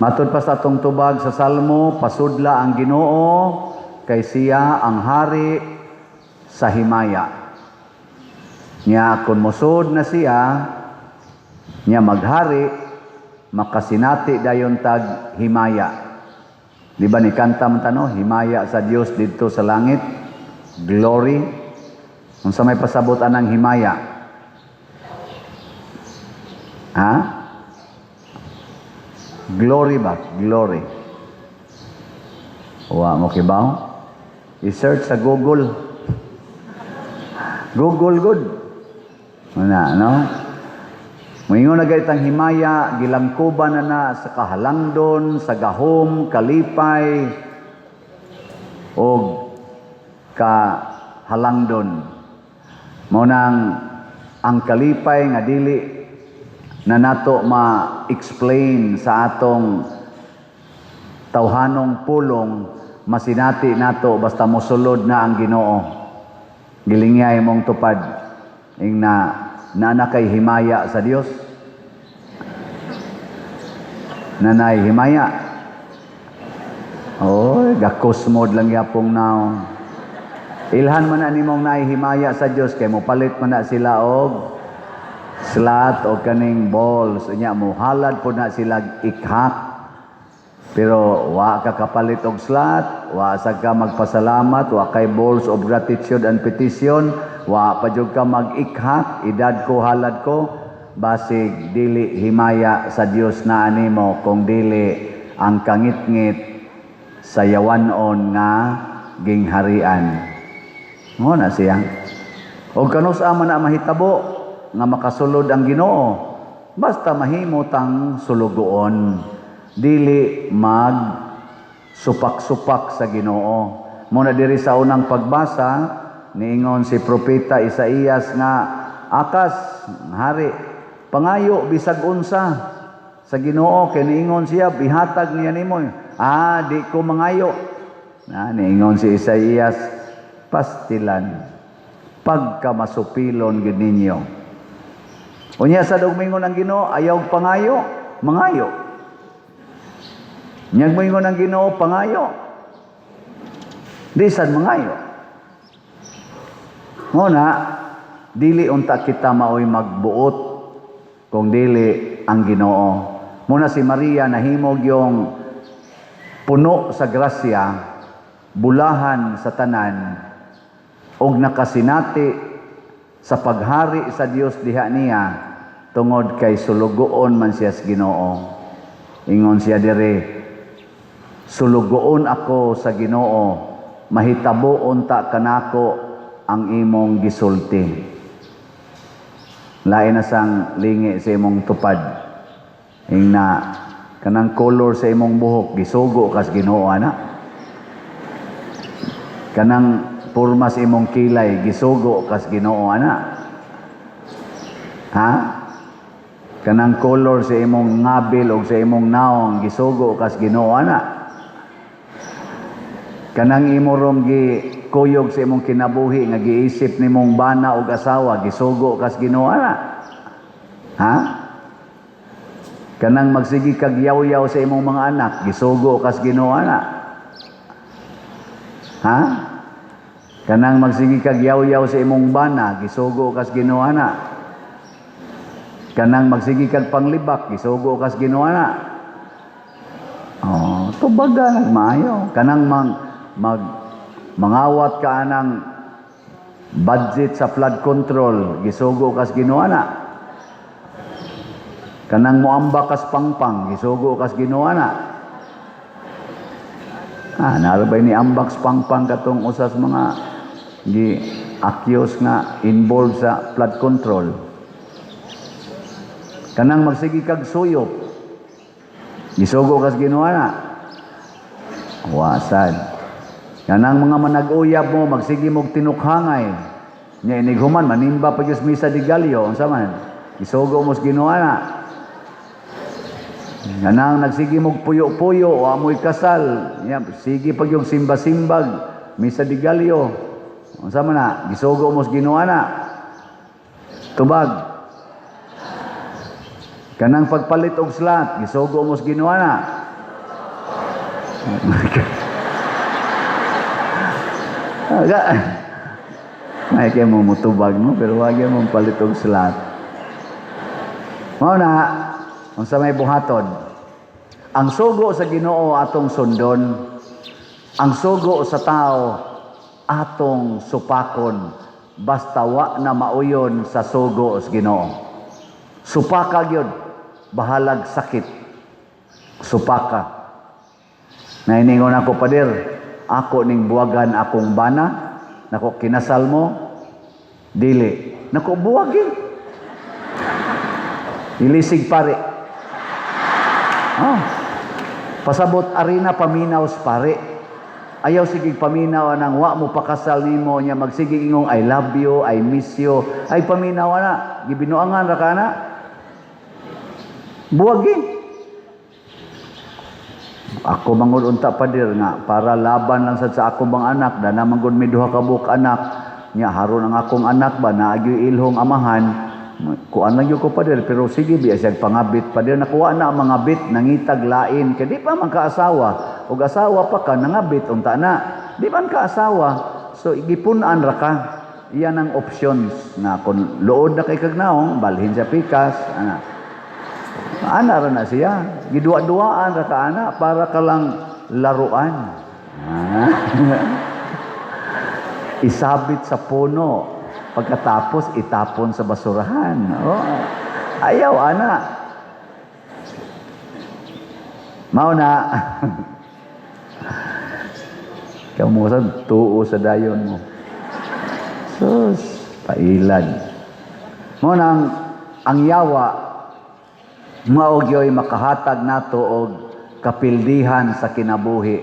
Matud pa sa atong tubag sa Salmo, pasudla ang Ginoo kay siya ang hari sa himaya. Nya kung mosud na siya, nya maghari, makasinati dayon tag himaya. Di ba ni kanta man ta, no? Himaya sa Dios didto sa langit, glory. Unsa may pasabot anang himaya? Ha? Glory ba? Glory. Wa mo kibaw? I-search sa Google. Google good. Una, no? Moingon na gayud himaya, gilangkuban na na sa kahalangdon, sa gahom, kalipay, og kahalangdon. Mao nang ang kalipay nga dili na nato ma-explain sa atong tawhanong pulong, masinati nato basta mosulod na ang Ginoo. Gilingyay mong tupad ing na naa kay himaya sa Dios. Nanay himaya. Oy, gakusmod lang yapong naong. Ilhan man na nimong naay himaya sa Dios kay mopalit man na sila og slot o kaning balls. Unya mo halad po na sila ikhak. Pero wa ka kapalit og slot, wa sa ka magpasalamat, wa kay balls of gratitude and petition, wa pa jud ka mag-ikhak, edad ko halad ko, basig dili himaya sa Dios na animo kung dili ang kangitngit sa yawanon nga gingharian. Mo na siya. Og kanus-a man na mahitabo nga makasulod ang Ginoo, basta mahimo tang sulugoon, dili mag supak-supak sa Ginoo. Muna diri sa unang pagbasa, niingon si Propeta Isaías nga Akas, hari, pangayo bisag unsa sa Ginoo kay niingon siya ihatag niya nimo. Ah, di ko mangayo. Na niingon si Isaías, pastilan pagka masupilon gid ninyo. Unya sa mingon ang Ginoo, ayaw pangayo, mangayo. Nyag moingon ang Ginoo, pangayo. Di sad mangayo. Nguna, dili unta kita maoy magbuot kung dili ang Ginoo. Muna si Maria nahimog yung puno sa grasya, bulahan sa tanan, og nakasinati sa paghari sa Dios diha niya tungod kay sulugoon man siya sa Ginoo. Ingon siya dire, sulugoon ako sa Ginoo, mahitabo unta kanako ang imong gisulti. Lain na sang lingi sa imong tupad. Ing na kanang color sa imong buhok gisugo kas Ginoo ana. Kanang porma sa imong kilay gisugo kas Ginoo ana. Ha? Kanang color sa imong ngabil o sa imong naong gisugo kas Ginoo ana. Kanang imo rong gi kuyog sa imong kinabuhi nga giisip nimong bana og asawa gisugo kas Ginoo ana. Ha? Kanang magsige kag yaw-yaw sa imong mga anak gisugo kas Ginoo ana. Ha? Kanang magsige kag yaw-yaw sa imong bana gisugo kas Ginoo ana. Kanang magsige kag panglibak gisugo kas Ginoo ana. Oh, tubaga nagmaayo. Kanang mag mangawat ka anang budget sa flood control gisugo kas Ginoo ana. Kanang moamba kas pangpang gisugo kas Ginoo ana. Ah, nalabay ni ambak pangpang katong usas mga gi accuse nga involved sa flood control. Kanang magsige kag suyop gisugo kas Ginoo ana. Wasad. Kanang mga manag-uyab mo magsige mog tinukhangay. Nya inighuman manimba pa gyud misa de gallo, unsa man? Gisugo mo sa Ginoo ana. Kanang nagsige mog puyo-puyo, wa mo'y kasal, nya sige pag yung simba-simbag, misa de gallo. Unsa man na? Gisugo mo sa Ginoo ana. Tubag. Kanang pagpalit og slot, gisugo mo sa Ginoo ana. Aga. May kay mo mutubag mo, pero wag mo palit og slot. Mao na, unsa may buhaton? Ang sugo sa Ginoo atong sundon. Ang sugo sa tao atong supakon basta wa na mauyon sa sugo sa Ginoo. Supaka gyud, bahalag sakit. Supaka. Nainingon ako, "Pader, ako ning buwagan akong bana." Nako, "Kinasal mo?" "Dili." Nako, "Buwagi." Ilisig pare. Oh. Pasabot arina paminaw sa pare. Ayaw sige paminaw anang wa mo pakasal nimo nya magsige ingong "I love you, I miss you." Ay paminaw ana, gibinuangan ra ka na. Buwagi. Ako mangud unta, pader, nga para laban lang sad sa akong mga anak, dana manggod mi duha ka buok anak nya haron ang akong anak ba naagyoy ilhong amahan, kuan lang gyud ko, pader, pero sige biya siya pangabit, pader, nakuha na ang mga bit, nangitag lain kay di pa man kaasawa og asawa pa ka nangabit unta na di man kaasawa, so gipun-an ra ka. Iyan ang options nga kung luod na kay kagnaong balhin sa pikas ana. Ana ra na siya. Giduwa-duwaan ra ka ana para ka lang laruan. Ah. Isabit sa puno. Pagkatapos itapon sa basurahan. Oh. Ayaw ana. Mao na. Kamu sa tuo sa dayon mo. Sus, pailad. Mao nang ang yawa mao gyoy makahatag nato og kapildihan sa kinabuhi.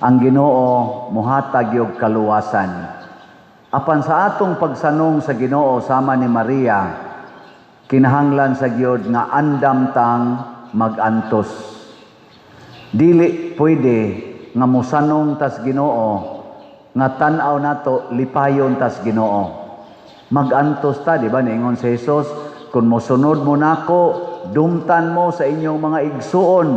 Ang Ginoo mohatag og kaluwasan. Apan sa atong pagsanong sa Ginoo sama ni Maria, kinahanglan sa gyud nga andam tang magantos. Dili pwede nga mosanong tas Ginoo nga tan-aw nato lipayon tas Ginoo. Magantos ta, di ba? Niingon si Jesus, "Kung mosunod mo nako, dumtan mo sa inyong mga igsuon,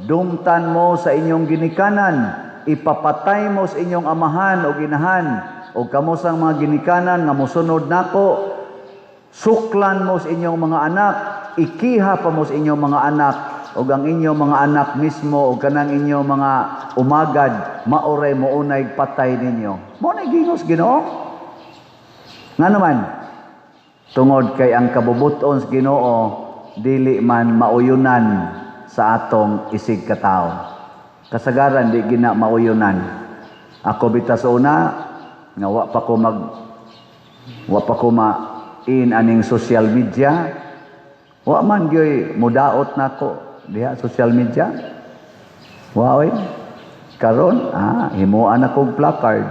dumtan mo sa inyong ginikanan, ipapatay mo sa inyong amahan o ginahan, o kamo sang mga ginikanan nga mosunod nako, suklan mo sa inyong mga anak, ikiha pa mo sa inyong mga anak, ug ang inyong mga anak mismo o kanang inyong mga umagad maoray mounay patay ninyo." Mao na gingos Ginoo. Nga naman, tungod kay ang kabubuton sa Ginoo dili man mauyunan sa atong isig katawo. Kasagaran di gina mauyunan. Ako bitaw sa una nga wa pa ko ma in aning social media, wa man gyoy mudaot nako diha social media. Wa oy. Karon himuan ako og placard.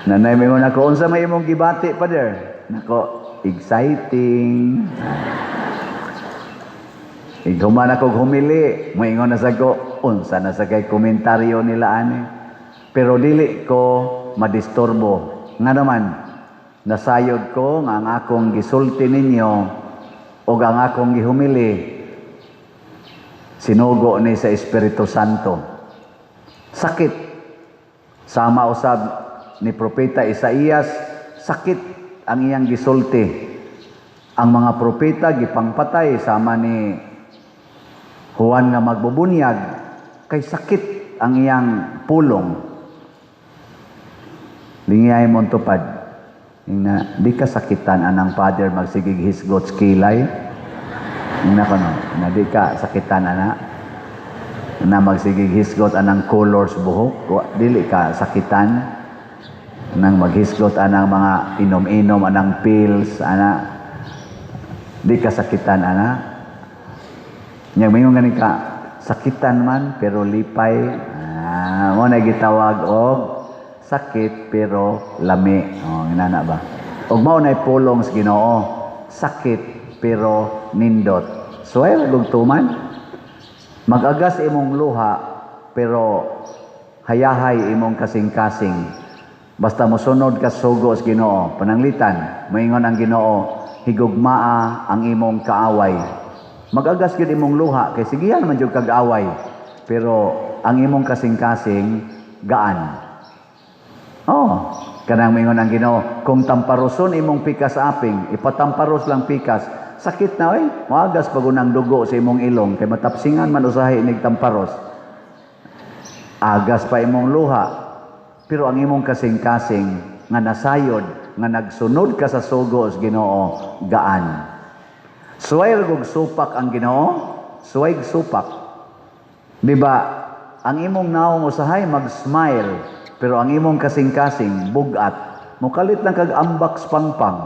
Nanay mingon ako, "Unsa may imong gibati, pader?" Nako, "Exciting." Ighuman ako og humili, moingon na sa ko, "Unsa na sa kay komentaryo nila ani?" Pero dili ko madisturbo. Nga naman, nasayod ko nga ang akong gisulti ninyo o ang akong gihumili sinugo ni sa Espiritu Santo. Sakit. Sama usab ni Propeta Isaías, sakit ang iyang gisulti. Ang mga propeta gipangpatay sama ni Juan nga magbubunyag kay sakit ang iyang pulong. Lingiyay mo tupad. Ingna, "Di ka sakitan anang father magsigig hisgot kilay?" Ingna ko no, na di ka sakitan ana na magsigig hisgot anang colors buhok, dili ka sakitan nang maghisgot anang mga inom-inom anang pills ana, di ka sakitan ana? Nya mingon gani ka, "Sakitan man pero lipay." Ah, mo na gitawag og sakit pero lami. Oh, inana ba? Og mao na pulong sa Ginoo, sakit pero nindot. So ay tuman. Mag-agas imong luha pero hayahay imong kasing-kasing. Basta mosunod ka sugo sa Ginoo, pananglitan, moingon ang Ginoo, "Higugmaa ang imong kaaway. Magagas gyud imong luha kay sigihan man jud kag away. Pero ang imong kasing-kasing gaan. Oh, kanang mingon ang Ginoo, kung tamparoson imong pikas aping, ipatamparos lang pikas, sakit na oy, moagas pag unang dugo sa imong ilong kay matapsingan man usahay inig tamparos. Agas pa imong luha, pero ang imong kasing-kasing nga nasayod, nga nagsunod ka sa sugo sa Ginoo, gaan. Suway ra gug supak ang Ginoo, suway supak. Di ba? Ang imong naong usahay mag-smile, pero ang imong kasing-kasing bugat. Mukalit lang kag ambak sa pangpang.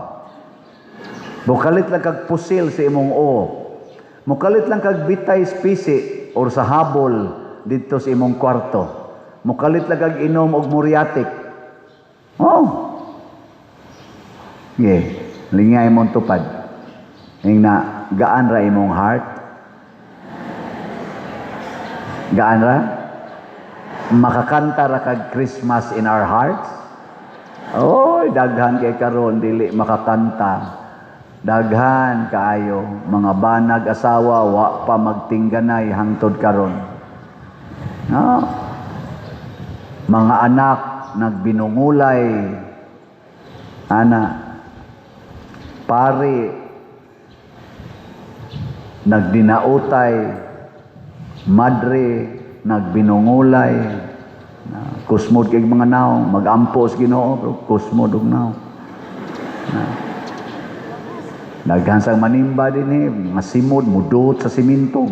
Mukalit lang kag pusil sa imong o. Mukalit lang kag bitay sa pisi or sa habol didto sa imong kwarto. Mukalit lang kag inom og muriatic. Oh. Yeah, lingay imong tupad. Ing na gaan ra imong heart. Gaan ra? Makakanta ra kag "Christmas in Our Hearts"? Oy, daghan kay karon dili makakanta. Daghan kaayo mga banag asawa wa pa magtingganay hangtod karon. No? Mga anak nagbinungulay, ana, pari nagdinautay, madre nagbinungulay na, kusmod kay mga naong magampo sa Ginoo pero kusmod og naong na. Daghan sang manimba din eh, mga simod mudot sa simento.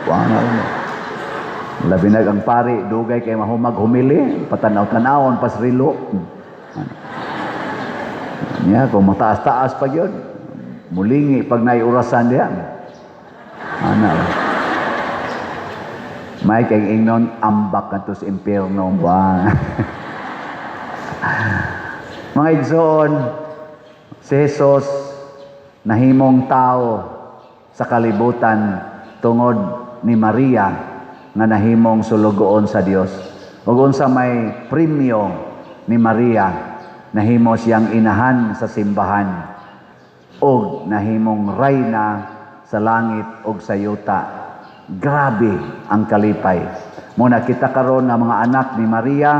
Wa na rin. Labi na ang pari, dugay kay mahumag humili, patanaw-tanawon pas rilo. Nya, kung mataas-taas pa yun, mulingi pag naiurasan diya. Ana. May kay ingnon ambak kadto sa impyerno ba. Mga igsoon, si Jesus nahimong tao sa kalibutan tungod ni Maria nga nahimong sulugoon sa Dios. Ug unsa may premyo ni Maria, nahimo siyang inahan sa simbahan ug nahimong rayna sa langit ug sa yuta. Grabe ang kalipay. Muna kita karon nga mga anak ni Maria,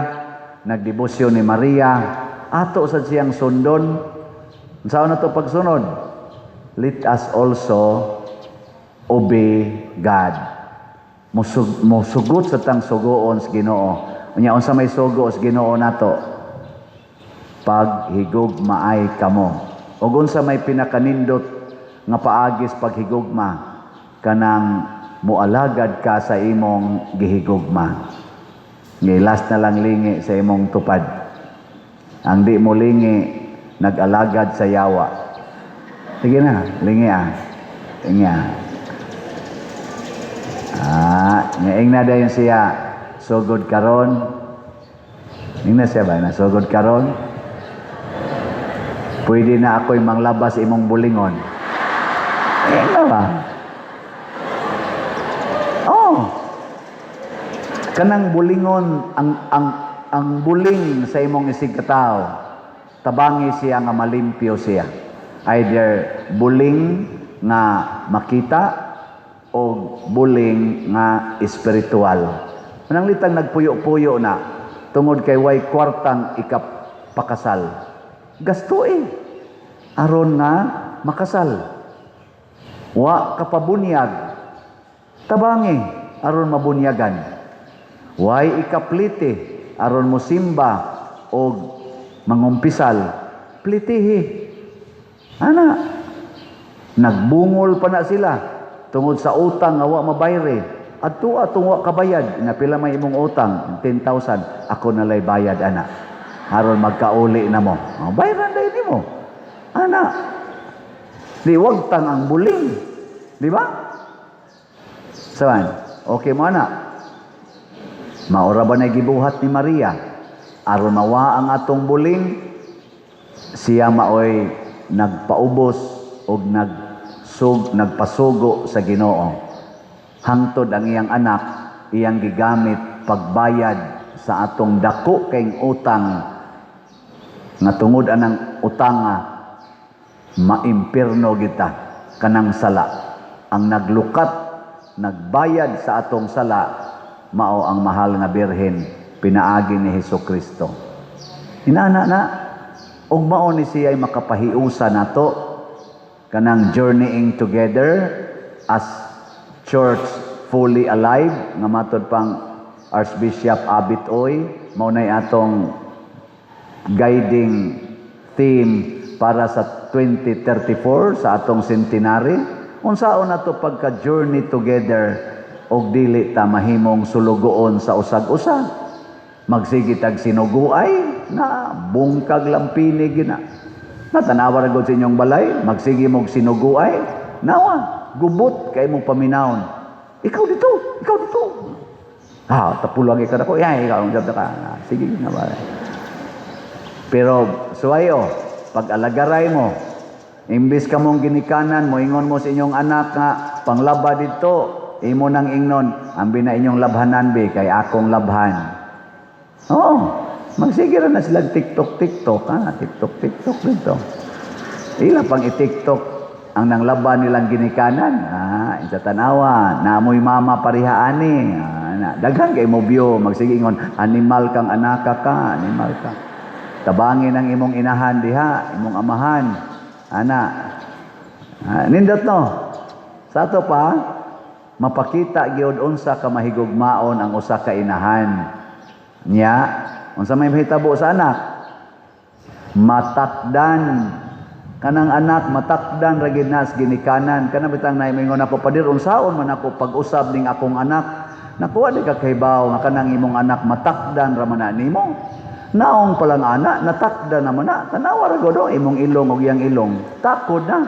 nagdebosyon ni Maria, ato sad siyang sundon. Unsaon na to pagsunod? Let us also obey God. Musugot sa tang sugoon sa Ginoo. Unya unsa may sugo sa Ginoo nato? Paghigugmaay kamo. Ug unsa may pinakanindot nga paagis paghigugma? Kanang mualagad ka sa imong gihigugma. Ngay last na lang, lingi sa imong tupad. Ang di mo lingi, nag-alagad sa yawa. Sige na, lingi ah. Lingi ah. Ah, ngaing na dayon siya. Sugod karon. Ingna siya ba? Nasugod karon? Pwede na ako'y manglabas imong bulingon. Ingna ba? Oh. Kanang bulingon, ang buling sa imong isig katao, tabangi siya nga malimpyo siya. Either buling nga makita o buling nga espiritual. Mananglitang nagpuyo-puyo na tungod kay way kwartang ikapakasal. Gasto eh. Aron nga makasal. Wa kapabunyag. Tabangi aron mabunyagan. Way ikaplite aron mosimba og mangumpisal. Plitihi. Ana. Nagbungol pa na sila tungod sa utang nga wa mabayre. Adto atong wa kabayad, napila may imong utang, 10,000, ako na lay bayad ana. Aron magkauli na mo. Oh, bayaran dahil nimo. Ana. Di wag tang ang buling. Di ba? Saan? Okay mo ana. Maura ba na gibuhat ni Maria? Aron mawa ang atong buling, siya maoy nagpaubos og nagpasugo sa Ginoo. Hangtod ang iyang anak, iyang gigamit pagbayad sa atong dako kayng utang nga tungod anang utanga maimpirno kita kanang sala. Ang naglukat, nagbayad sa atong sala, mao ang Mahal nga Birhen pinaagi ni Hesus Kristo. Inana na ug mao ni siya ay makapahiusa nato kanang journeying together as church fully alive nga matod pang Archbishop Abit Oy, mao nay atong guiding theme para sa 2034, sa atong centenary. Unsaon nato pagka journey together og dili ta mahimong sulugoon sa usag-usa? Magsige tag sinuguay na bungkag lang pinig gina. Natanawa ra gud sa inyong balay, magsige mog sinuguay, nawa gubot kay mong paminawon. "Ikaw dito, ikaw dito." "Ah, tapulang ikaw ako." "Ya, ikaw ang ka." Ah, sige na ba. Pero suwayo, pag alagaray mo, imbis ka mong ginikanan, moingon mo sa inyong anak nga panglaba dito, imo nang ingnon, "Ambi na inyong labhanan be, kay akong labhan." Oo, magsige ra na sila TikTok, TikTok, ha? TikTok, TikTok dito. Ila pang i-TikTok ang nanglaba nilang ginikanan. Ah, sa tanawa, namoy mama pareha ani. Ah, na, daghan kay mo view, magsige ingon, "Animal kang anaka ka, animal ka. Tabangin ang imong inahan diha, imong amahan." Ana. Ah, nindot no. Sa ato pa, mapakita gyud unsa ka mahigugmaon ang usa ka inahan. Nya, unsa may mahitabo sa anak? Matakdan kanang anak, matakdan ra gid nas ginikanan. Kana bitang nay moingon ako, "Pader, unsaon man ako pag-usab ning akong anak?" Nakuha di ka kahibaw nga kanang imong anak matakdan ra man na nimo. Naong pa lang ana, natakdan naman na. Tanawa ra gud imong ilong og iyang ilong. Takod na.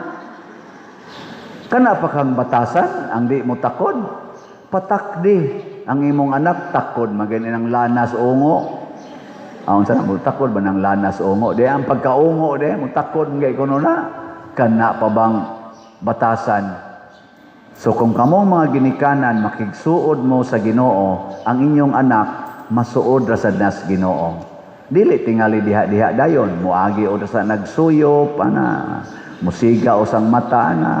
Kana pa kang batasan ang di mo takod. Patakdi ang imong anak, takod magani ng lanas ungo. Ah, unsa na mo takod ba ng lanas ungo? Di ang pagkaungo di mo takod ngay kuno na. Kana pa bang batasan? So kung kamong mga ginikanan makigsuod mo sa Ginoo, ang inyong anak masuod ra sad nas Ginoo. Dili tingali diha-diha dayon, muagi o sa nagsuyop ana, musiga o sang mata ana,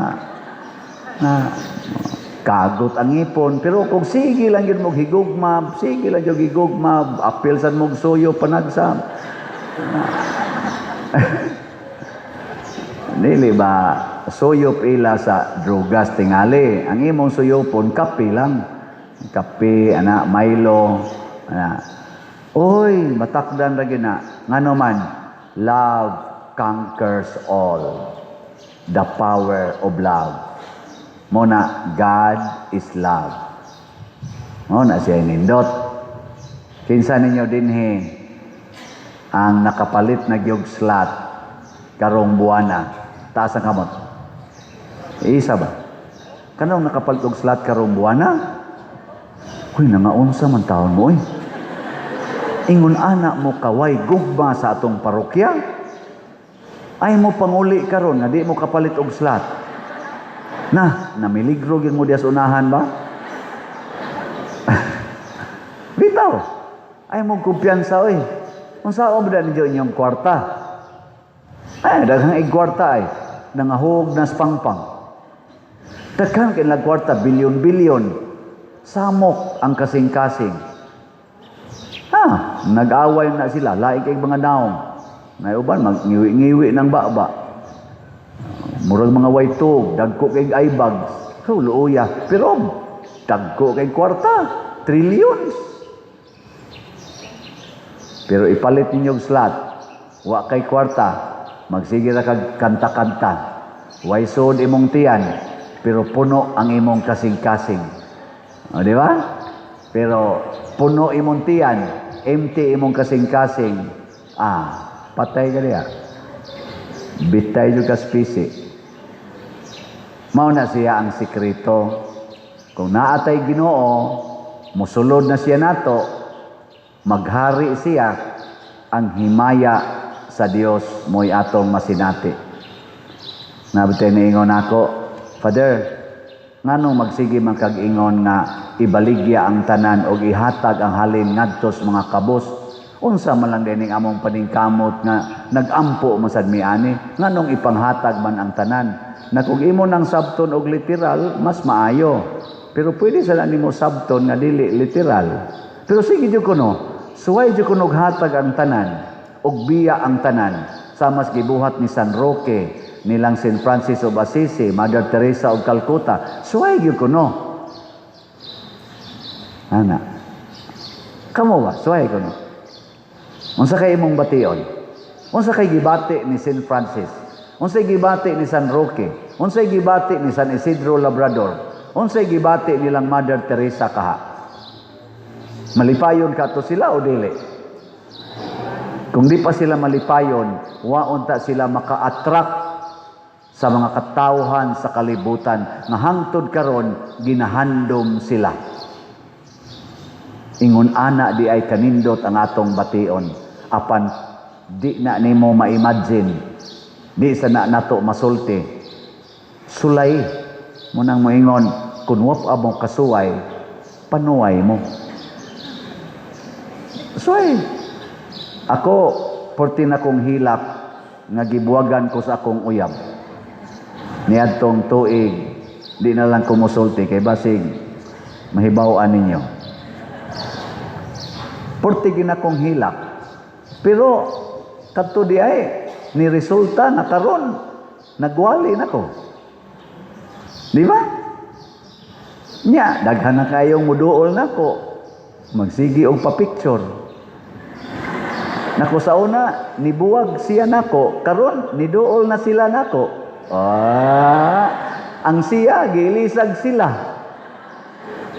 na kagot ang ipon. Pero kung sige lang yun mong higugma, sige lang yun higugma, apil sad mong suyo panagsam. Dili ba suyop ila sa drugas tingali? Ang imong suyopon, kape lang. Kape, ana, Milo, ana. Oy, matakdan ra gyud na. Ngano man, love conquers all. The power of love. Muna, God is love. Mo na siya nindot. Kinsa ninyo dinhi ang nakapalit na gyud slot karong buwana? Taas ang kamot. Isa ba? Kanong nakapalit og slot karong buwana? Uy, nangaunsa man taon mo, oy. Ingon ana mo kaway gugma sa atong parokya. Ay mo panguli karon nga di mo kapalit og slot. Na, namiligro gyud mo diya sa unahan ba? Bitaw. Ay mo kumpiyansa oy. Unsa ba ninyo inyong kwarta? Ay, daghang ig kwarta ay nangahog na pangpang. Daghan kay nila kwarta, bilyon-bilyon. Samok ang kasing-kasing. Ha, nag-away na sila, lain kay mga naong. Nay uban magngiwi-ngiwi ng baba. Murag mga waytog, dagko kay eye bags. So, luoya. Pero dagko kay kwarta, trillions. Pero ipalit ninyo og slot, wa kay kwarta, magsige ra kag kanta-kanta. Way sud imong tiyan, pero puno ang imong kasing-kasing. O, di ba? Pero puno imong tiyan, empty imong kasing-kasing. Ah, patay ka diya. Bitay jud ka spisi. Mao na siya ang sikreto. Kung naatay Ginoo, musulod na siya nato, maghari siya, ang himaya sa Dios mo'y atong masinati. Nabitay niingon ako, "Father, nganong magsige man kag ingon nga ibaligya ang tanan og ihatag ang halin ngadto sa mga kabos?" Unsa man lang dining among paningkamot nga nagampo man sad mi ani, nganong ipanghatag man ang tanan? Na kung imo nang sabton og literal, mas maayo. Pero pwede sa nimo sabton nga dili literal. Pero sige jud kuno, suway jud kuno og hatag ang tanan, og biya ang tanan. Samas gibuhat ni San Roque, nilang Saint Francis of Assisi, Mother Teresa of Calcutta, suway gyud kuno. Ana. Kamo ba? Suway kuno. Unsa kay imong bation? Unsa kay gibati ni Saint Francis? Unsay gibati ni San Roque? Unsay gibati ni San Isidro Labrador? Unsay gibati nilang Mother Teresa kaha? Malipayon ka to sila o dili? Kung di pa sila malipayon, wa unta sila maka-attract sa mga katawhan sa kalibutan nga hangtod karon ginahandom sila. Ingon ana di ay kanindot ang atong bation, apan di na nimo ma-imagine, di sa na nato masulti. Sulay mo nang moingon, kung wa pa mo kasuway, panuway mo. Suway. Ako, porti na kong hilak nga gibuwagan ko sa akong uyab. Niadtong tuig, di na lang ko musulti kay basig mahibaw-an ninyo. Porti gina kong hilak. Pero kadto di ay ni resulta na karon nagwali na ko. Di ba? Nya, daghan na kayong muduol nako. Magsigi og pa-picture. Nako sa una, nibuwag siya nako, karon niduol na sila nako. Ah, ang siya giilisag sila.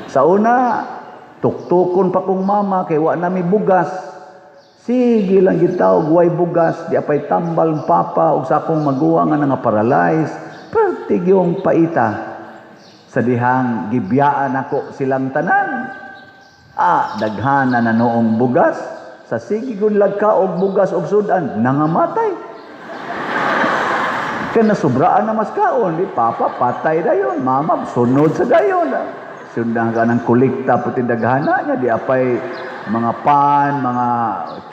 Sa una, tuktukon pa kong mama kay wa na mi bugas. Sige lang gitaw way bugas, di apay tambal papa ug sa akong maguwang nga nga-paralyze. Pertig yung paita. Sa dihang gibiyaan ako silang tanan. Ah, daghana na noong bugas. Sa sige gun ka og bugas og sudan, nangamatay. Kaya nasubraan na mas kaon, di papa patay dayon, mama sunod sa dayon. Sundan ka ng kolekta puti daghana niya, di apay mga pan, mga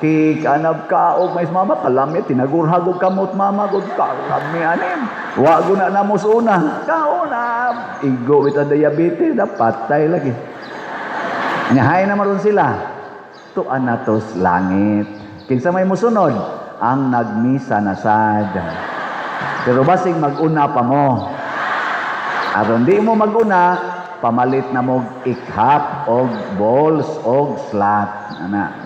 cake, anab kaog, mais mama, kalami, tinagurhag og kamot mama, gud kalami anim. Wa guna na mo una. Kaon na, igo with diabetes, na patay lagi. Nyahay na maron sila. Tuan na tos langit. Kinsa may musunod? Ang nagmisa na sad. Pero basig mag-una pa mo. Aron di mo mag-una, pamalit na mo ikhak og balls og slot. Ana.